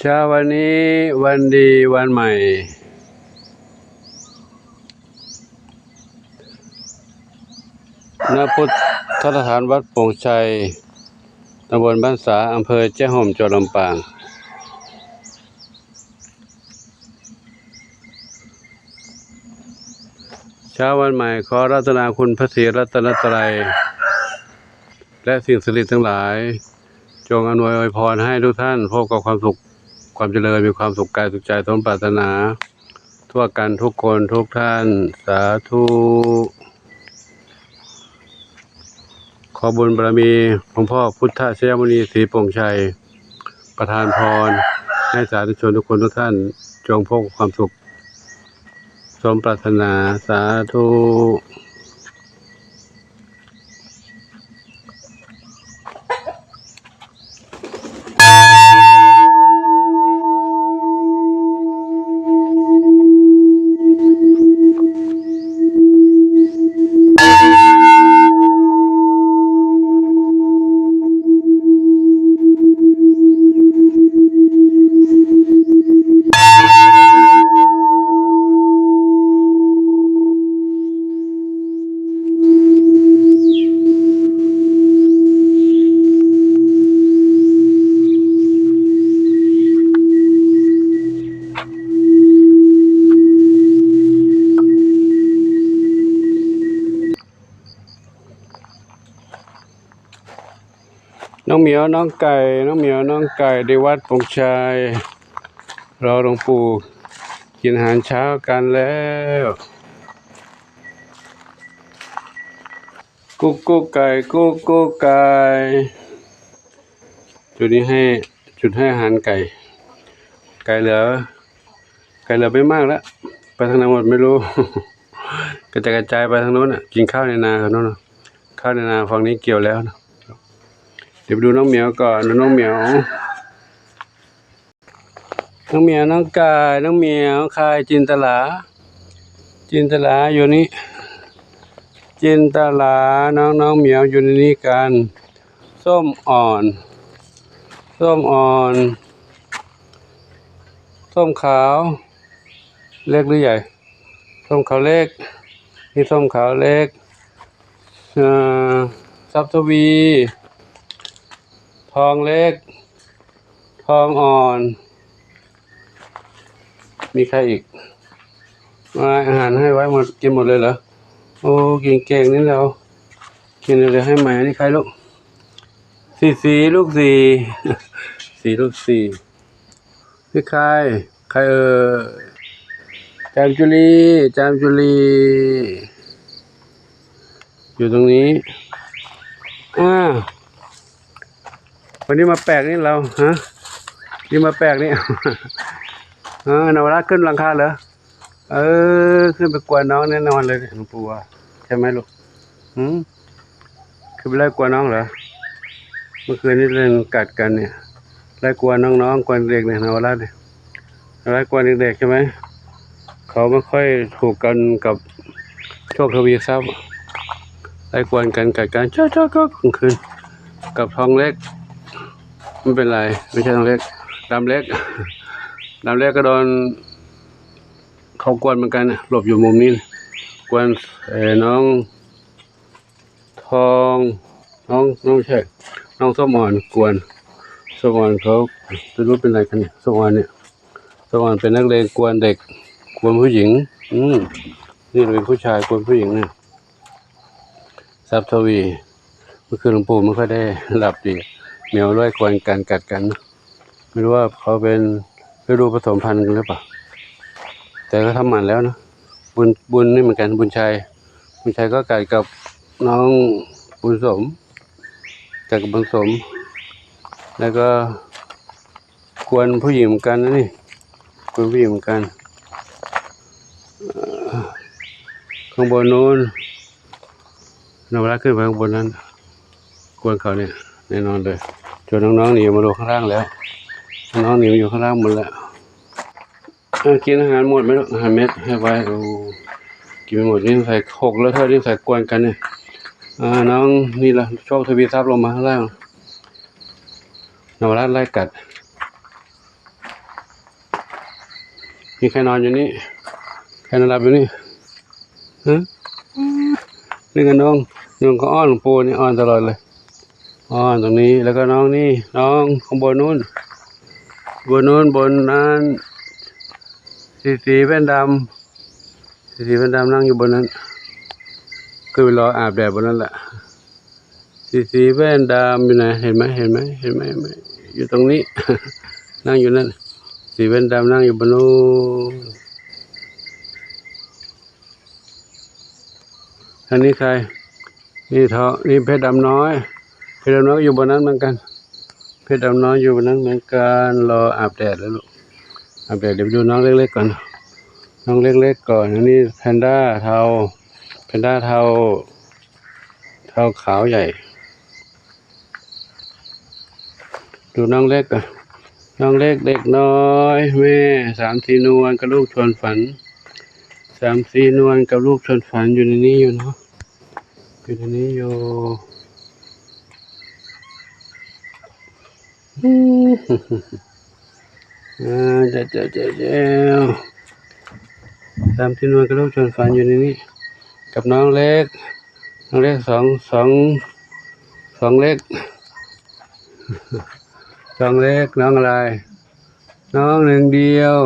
ເຊົ້າວັນນີ້ວັນດີວັນໃໝ່ ນະພຸດທະສະຖານວັດໂປ່ງໄຊ ຕຳບົນບ້ານສາ ອຳເພີແຈ້ຮົ່ມ ຈັງຫວັດລຳປາງ. ເຊົ້າວັນໃໝ່ ຂໍອາລາທະນາຄຸນພະສີລັດຕະນະໄຕ ແລະ ສິ່ງສັກສິດທັງຫຼາຍ ຈົ່ງອຳນວຍອວຍພອນໃຫ້ທຸກທ່ານພົບກັບຄວາມສຸກ ຄວາມຈະເລີນ ມີຄວາມສຸກກາຍສຸກໃຈ ສົມປາດຖະໜາ ທົ່ວກັນທຸກຄົນທຸກທ່ານ ສາທຸ. ຂໍບຸນບາລະມີ ຫຼວງພໍ່ພຸດທະໄຊຍະມຸນີ ສີໂປ່ງໄຊ ປະທານພອນໃຫ້ສາທຸຊົນທຸກຄົນທຸກທ່ານ ຈົ່ງພົບຄວາມສຸກສົມປາດຖະໜາ ສາທຸ. ນ້ອງໝຽວ ນ້ອງໄກ່ ນ້ອງໝຽວ ນ້ອງໄກ່ ທີ່ວັດໂປ່ງໄຊ ລໍຫຼວງປູ່ກິນອາຫານເຊົ້າກັນແລ້ວ. ກຸກກຸກໄກ່ ກຸກກຸກໄກ່ ຈຸດນີ້ໃຫ້ ຈຸດໃຫ້ອາຫານໄກ່ ໄກ່ເຫຼືອ ໄກ່ເຫຼືອໄປມາກແລ້ວ ໄປທາງໃນໝົດໄມ່ຮູ້ ກະຈາຍກະຈາຍໄປທາງໂນ້ນນະ ກິນເຂົ້າໃນນາເຂົາໂນ້ນນະ ເຂົ້າໃນນາຝັ່ງນີ້ກ່ຽວແລ້ວນະ. ດຽວໄປດູນ້ອງໝຽວກ່ອນ ດູນ້ອງໝຽວ ນ້ອງໝຽວ ນ້ອງກາຍ ນ້ອງໝຽວ ຄາຍ ຈິນຕະລາ ຈິນຕະລາຢູ່ນີ້ ຈິນຕະລາ ນ້ອງ ນ້ອງໝຽວຢູ່ໃນນີ້ກັນ ສົ້ມອ່ອນ ສົ້ມອ່ອນ ສົ້ມຂາວ ເລັກຫຼືໃຫຍ່? ສົ້ມຂາວເລັກ ມີສົ້ມຂາວເລັກ ເອີ ຊັບທະວີ ທອງເລັກ ທອງອ່ອນ ມີໃຄອີກ? ອາຫານໃຫ້ໄວ້ໝົດ ກິນໝົດເລີຍເຫຼືອ? ໂອ້ ກິນເກັ່ງນີ້ແຫຼະ ກິນເລີຍ ໃຫ້ໃໝ່ ອັນນີ້ໃຄລູກ ສີ່ ສີ່ ລູກສີ່ ສີ່ ລູກສີ່. ຄືໃຄ ໃຄເອີຍ ຈາມຈຸລີ ຈາມຈຸລີ ຢູ່ຕົງນີ້ ອາ ວັນນີ້ມາແປກນີ້ລາວ ຮະ ນີ້ມາແປກນີ້ ເອີ ນາວາລາຂຶ້ນຫຼັງຄາເຫຼືອ? ເອີ ຂຶ້ນໄປກວນນ້ອງແນ່ນອນເລີຍ ຫຼວງປູ່ວ່າ ໃຊ່ໄໝລູກ? ຫື ຄືໄປໄລ່ກວນນ້ອງເຫຼືອ? ເມື່ອຄືນນີ້ເລີຍກັດກັນນີ້ ໄລ່ກວນນ້ອງໆ ກວນເດັກນີ້ ນາວາລາດນີ້ ໄລ່ກວນເດັກໆ ໃຊ່ໄໝ? ເຂົາບໍ່ຄ່ອຍຖືກກັນກັບໂຊກທະວີຊັບ ໄລ່ກວນກັນ ກັດກັນ ເຈົ້າໆ ກາງຄືນ ກັບທອງເລັກ ມັນເປັນໄລ ບໍ່ໃຊ່ທອງເລັກ ດຳເລັກ ດຳເລັກກະໂດນ ເຂົາກວນເໝືອນກັນ ຫຼົບຢູ່ມຸມນີ້ ກວນ ເອີ ນ້ອງທອງ ນ້ອງ ນ້ອງ ໃຊ່ ນ້ອງສົ້ມອ່ອນກວນ ສົ້ມອ່ອນເຂົາ ໄປດູເປັນໃດກັນນີ້ ສົ້ມອ່ອນນີ້ ສົ້ມອ່ອນເປັນນັກເລງກວນເດັກ ກວນຜູ້ຍິງ ອືມ ນີ້ເປັນຜູ້ຊາຍກວນຜູ້ຍິງນະ. ຊັບທະວີ ເມື່ອຄືນຫຼວງປູ່ມັນຄ່ອຍໄດ້ຫຼັບດີ ແມວໄລ່ກວນກັນກັດກັນ ໄມ່ຮູ້ວ່າເຂົາເປັນລະດູປະສົມພັນກັນຫຼືເປົ່າ ແຕ່ກໍທຳໝັນແລ້ວນະ ບຸນ ບຸນນີ້ເໝືອນກັນ ບຸນໄຊ ບຸນໄຊກໍກັດກັບນ້ອງບຸນສົມ ກັດກັບບຸນສົມ ແລ້ວກໍ ກວນຜູ້ຍິງເໝືອນກັນນະນີ້ ກວນຜູ້ຍິງເໝືອນກັນ ເອີ ຂ້າງບົນໂນ້ນ ນາວາລາດຂຶ້ນໄປຂ້າງບົນນັ້ນ ກວນເຂົານີ້ ແນ່ນອນເລີຍ ຈົນນ້ອງໆ ໜີມາລົງຂ້າງລ່າງແລ້ວ ນ້ອງໆ ໜີມາຢູ່ຂ້າງລ່າງໝົດແລ້ວ ເອີ ກິນອາຫານໝົດໄໝລູກ? ອາຫານເມັດໃຫ້ໄວ ໂອ້ ກິນໄປໝົດ ນີ້ໃສ່ຫົກແລ້ວເທື່ອ ນີ້ໃສ່ກວນກັນນີ້ ເອີ ນ້ອງນີ້ລະ ໂຊກທະວີຊັບລົງມາຂ້າງລ່າງ ນາວາລາດໄລ່ກັດ ມີໃຄນອນຢູ່ນີ້ ໃຄນອນຫຼັບຢູ່ນີ້. ຮະ ນີ້ກໍນ້ອງ ນ້ອງກໍອ້ອນປູນີ້ ອ້ອນຕະຫຼອດເລີຍ ອ້ອນຕົງນີ້ ແລ້ວກໍນ້ອງນີ້ ນ້ອງຂ້າງບົນນູ້ນ ບົນນູ້ນ ບົນນັ້ນ ສີໆແວ່ນດຳ ສີໆແວ່ນດຳນັ່ງຢູ່ບົນນັ້ນ ຄືໄປລໍອາບແດດບົນນັ້ນແຫຼະ. ສີໆແວ່ນດຳຢູ່ນະ ເຫັນໄໝ ເຫັນໄໝ ເຫັນໄໝ ເຫັນໄໝ ຢູ່ຕົງນີ້ ນັ່ງຢູ່ນັ້ນ ສີແວ່ນດຳນັ່ງຢູ່ບົນນູ້ນ. ອັນນີ້ໃຄ? ນີ້ເທາະ ນີ້ເພັດດຳນ້ອຍ ເພັດດຳນ້ອຍກໍຢູ່ບ່ອນນັ້ນເໝືອນກັນ ເພັດດຳນ້ອຍຢູ່ບ່ອນນັ້ນເໝືອນກັນ ລໍອາບແດດແລ້ວລູກ ອາບແດດ. ດຽວໄປດູນ້ອງເລັກໆກ່ອນ ນ້ອງເລັກໆກ່ອນ. ອັນນີ້ແພນດ້າເທົາ ແພນດ້າເທົາ ເທົາຂາວໃຫຍ່. ດູນ້ອງເລັກ ນ້ອງເລັກເດັກນ້ອຍ ແມ່ ສາມສີ່ນວນກັບລູກຊວນຝັນ ສາມສີ່ນວນກັບລູກຊວນຝັນ ຢູ່ໃນນີ້ຢູ່ເນາະ ຢູ່ໃນນີ້ຢູ່. ເຈົ້າ ເຈົ້າ ເຈົ້າ ເຈົ້າ ສາມສີ່ນວນກັບລູກຊວນຝັນຢູ່ໃນນີ້ ກັບນ້ອງເລັກ ນ້ອງເລັກ ສອງ ສອງ ສອງເລັກ ສອງເລັກ ນ້ອງອະໄລ ນ້ອງໜຶ່ງດຽວ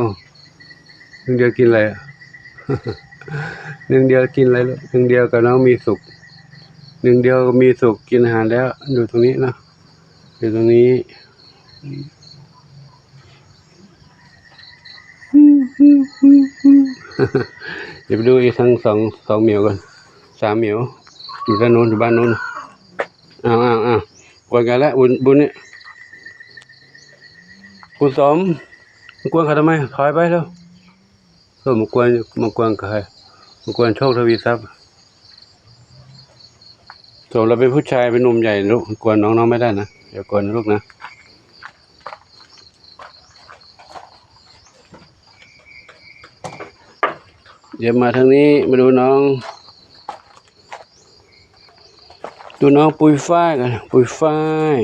ໜຶ່ງດຽວກິນອະໄລ ໜຶ່ງດຽວກິນອະໄລ ໜຶ່ງດຽວກັບນ້ອງມີສຸກ ໜຶ່ງດຽວມີສຸກ ກິນອາຫານແລ້ວ ຢູ່ຕົງນີ້ເນາະ ຢູ່ຕົງນີ້. ດຽວໄປດູອີກທັງສອງ ສອງໝຽວກ່ອນ ສາມໝຽວ ຢູ່ດ້ານໂນ້ນ ຢູ່ບ້ານໂນ້ນ. ອ້າວ ອ້າວ ອ້າວ ກວນກັນແລ້ວ ບຸນ ບຸນນີ້ ບຸນສົມ ມາກວນເຂົາທຳໄມ? ຖອຍໄປເລັວ. ເອີ ມາກວນ ມາກວນໃຜ? ມາກວນໂຊກທະວີຊັບ. ສົມແລ້ວເປັນຜູ້ຊາຍ ເປັນໜຸ່ມໃຫຍ່ລູກ ກວນນ້ອງໆໄມ່ໄດ້ນະ ຢ່າກວນລູກນະ. ດຽວມາທາງນີ້ ມາດູນ້ອງ ດູນ້ອງປຸຍຝ້າຍກັນ ປຸຍຝ້າຍ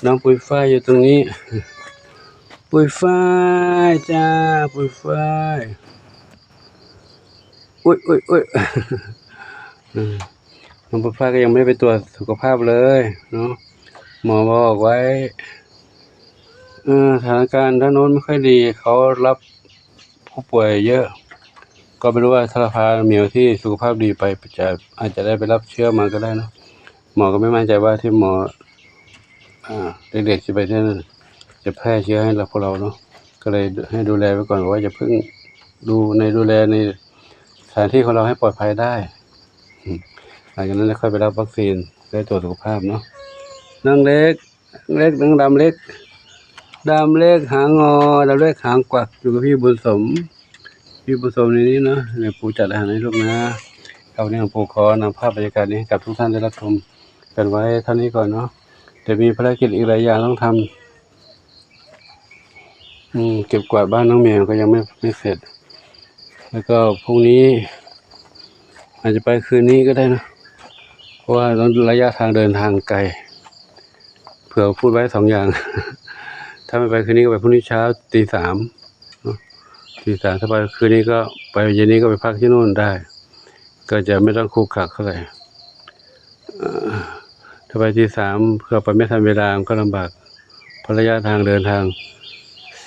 ນ້ອງປຸຍຝ້າຍຢູ່ຕົງນີ້ ປຸຍຝ້າຍຈ້າ ປຸຍຝ້າຍ. ອຸ້ຍ ອຸ້ຍ ອຸ້ຍ ເອີ ນ້ອງປຸຍຝ້າຍກໍຍັງບໍ່ໄດ້ໄປກວດສຸຂະພາບເລີຍເນາະ ໝໍບອກໄວ້ ເອີ ສະຖານະການດ້ານໂນ້ນໄມ່ຄ່ອຍດີ ເຂົາຮັບຜູ້ປ່ວຍເຍອະ ກໍໄມ່ຮູ້ວ່າຖ້າລະພາໝຽວທີ່ສຸຂະພາບດີໄປ ຈະ ອາດຈະໄດ້ໄປຮັບເຊື້ອມາກໍໄດ້ເນາະ. ໝໍກໍໄມ່ໝັ້ນໃຈວ່າທີ່ໝໍ ອ່າ ເດັກໆຊິໄປເທື່ອນັ້ນ ຈະແຜ່ເຊື້ອໃຫ້ລະ ພວກລາວເນາະ ກໍເລີຍໃຫ້ດູແລໄວ້ກ່ອນ ວ່າຢ່າເພິ່ງ ດູໃນ ດູແລໃນສະຖານທີ່ຂອງລາວໃຫ້ປອດໄພໄດ້ ອືມ ຫຼັງຈາກນັ້ນລະຄ່ອຍໄປຮັບວັກຊີນ ໄດ້ກວດສຸຂະພາບເນາະ. ນ້ອງເລັກ ເລັກ ນ້ອງດຳເລັກ ດຳເລັກຫາງງໍ ດຳເລັກຫາງກວັກ ຢູ່ກັບພີ່ບຸນສົມ ພີ່ບຸນສົມໃນນີ້ເນາະ ໃນປູຈັດອາຫານໃຫ້ລູກນະ. ຄາວນີ້ຂອງປູຂໍນຳພາບບັນຍາກາດນີ້ໃຫ້ກັບທຸກທ່ານໄດ້ຮັບຊົມກັນໄວ້ເທົ່ານີ້ກ່ອນເນາະ ແຕ່ມີພາລະກິດອີກຫຼາຍຢ່າງຕ້ອງທຳ ອືມ ເກັບກວາດບ້ານນ້ອງແມວກໍຍັງໄມ່ ໄມ່ເສັດ ແລ້ວກໍພລຸ່ງນີ້ອາດຈະໄປຄືນນີ້ກໍໄດ້ເນາະ ເພາະວ່າລະຍະທາງເດີນທາງໄກ ເຜື່ອພູດໄວ້ສອງຢ່າງ ຖ້າໄມ່ໄປຄືນນີ້ກໍໄປພຸ່ງນີ້ເຊົ້າຕີສາມເນາະ ຕີສາມ ຖ້າໄປຄືນນີ້ກໍໄປເຢັນນີ້ກໍໄປພັກທີ່ໂນ້ນໄດ້ ກໍຈະໄມ່ຕ້ອງຄຸກຄັກເທົ່າໃດ. ເອີ ຖ້າໄປຕີສາມ ເພື່ອໄປໄມ່ທັນເວລາມັນກໍລຳບາກ ເພາະໄລຍະທາງເດີນທາງ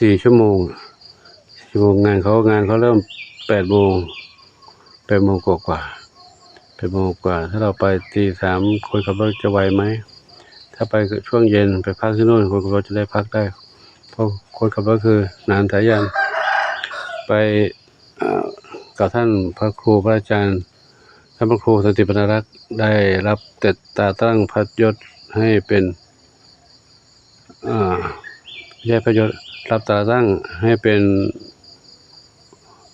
ສີ່ຊົ່ວໂມງ ສີ່ຊົ່ວໂມງ ງານເຂົາ ງານເຂົາເລີ່ມແປດໂມງ ແປດໂມງກວ່າໆ ແປດໂມງກວ່າ ຖ້າເຮົາໄປຕີສາມ ຄົນຂັບລົດຈະໄຫວໄໝ? ຖ້າໄປຊ່ວງເຢັນ ໄປພັກທີ່ໂນ້ນ ຄົນຂັບລົດຈະໄດ້ພັກໄດ້ ເພາະຄົນຂັບລົດຄືນານສາຍັນ ໄປ ເອີ ກັບທ່ານພະຄູພະອາຈານ ທ່ານພະຄູສັນຕິປັນນາລັກ ໄດ້ຮັບແຕ່ ຕາຕັ້ງພັດຍົດໃຫ້ເປັນ ເອີ ບໍ່ໃຊ່ພັດຍົດ ຮັບຕາຕັ້ງໃຫ້ເປັນ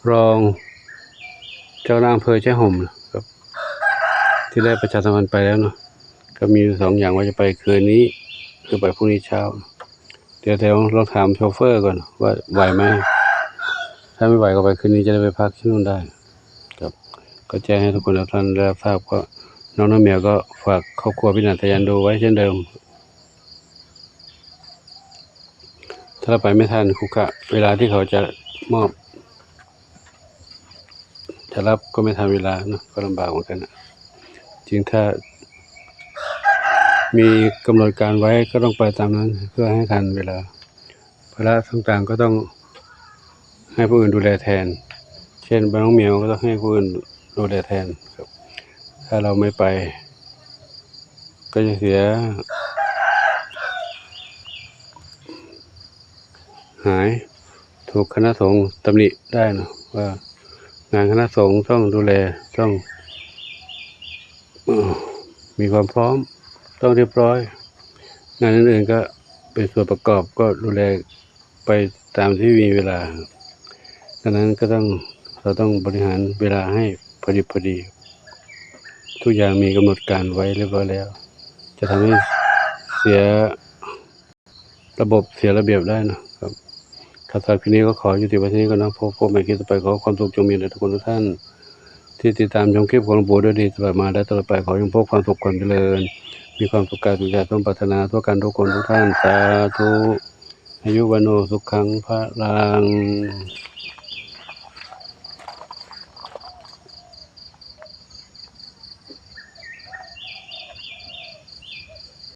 ຮອງເຈົ້າຄະນະອຳເພີແຈ້ຫົມ ທີ່ໄດ້ປະຊາສຳພັນໄປແລ້ວເນາະ ກໍມີຢູ່ສອງຢ່າງວ່າຈະໄປຄືນນີ້ ຫຼືໄປພຸ່ງນີ້ເຊົ້າ. ດຽວ ດຽວລອງຖາມໂຊເຟີກ່ອນວ່າໄຫວໄໝ? ຖ້າໄມ່ໄຫວກໍໄປຄືນນີ້ ຈະໄດ້ໄປພັກທີ່ໂນ້ນໄດ້ ຄັບ ກໍແຈ້ງໃຫ້ທຸກຄົນທຸກທ່ານໄດ້ຮັບຊາບ ກໍນ້ອງນ້ຳແມວກໍຝາກຄອບຄົວພີ່ໜານສາຍັນດູໄວ້ເຊັ່ນເດີມ ຖ້າເຮົາໄປໄມ່ທັນຄຸກຄະເວລາທີ່ເຂົາຈະມອບ ຈະຫຼັບກໍໄມ່ທັນເວລາເນາະ ກໍລຳບາກເໝືອນກັນນະ. ຈຶ່ງຖ້າມີກຳນົດການໄວ້ກໍຕ້ອງໄປຕາມນັ້ນ ເພື່ອໃຫ້ທັນເວລາ. ພາລະຕ່າງໆກໍຕ້ອງໃຫ້ຜູ້ອື່ນດູແລແທນ ເຊັ່ນ ນ້ອງແມວກໍຕ້ອງໃຫ້ຜູ້ອື່ນດູແລແທນ. ຖ້າເຮົາໄມ່ໄປ ກໍຈະເສຍຫາຍ ຖືກຄະນະສົງຕຳໜິໄດ້ເນາະ ວ່າງານຄະນະສົງຕ້ອງດູແລ ຕ້ອງ ເອີ ມີຄວາມພ້ອມ ຕ້ອງຮຽບຮ້ອຍ. ງານອື່ນໆກໍເປັນສ່ວນປະກອບ ກໍດູແລໄປຕາມທີ່ມີເວລາ. ດັ່ງນັ້ນກໍຕ້ອງ ເຮົາຕ້ອງບໍລິຫານເວລາໃຫ້ພໍດິບພໍດີ. ທຸກຢ່າງມີກຳນົດການໄວ້ຮຽບຮ້ອຍແລ້ວ ຈະທຳໃຫ້ເສຍ ລະບົບເສຍລະບຽບໄດ້ເນາະ. ຄັບ ສຳລັບຄລິບນີ້ກໍຂໍຍຸຕິໄວ້ເທົ່ານີ້ກ່ອນເນາະ. ພົບ ພົບໃໝ່ຄລິບຕໍ່ໄປ. ຂໍຄວາມສຸກຈົ່ງມີແດ່ທຸກຄົນທຸກທ່ານ ທີ່ຕິດຕາມຊົມຄລິບຂອງຫຼວງປູ່ດ້ວຍດີຕະຫຼອດມາ ແລະ ຕະຫຼອດໄປ. ຂໍຈົ່ງພົບຄວາມສຸກຄວາມຈະເລີນ ມີຄວາມສຸກກາຍສຸຂາຍສົມປາດຖະໜາທົ່ວກັນທຸກຄົນທຸກທ່ານ ສາທຸ. ອາຍຸ ວັນໂນ ສຸຂັງ ພະລັງ.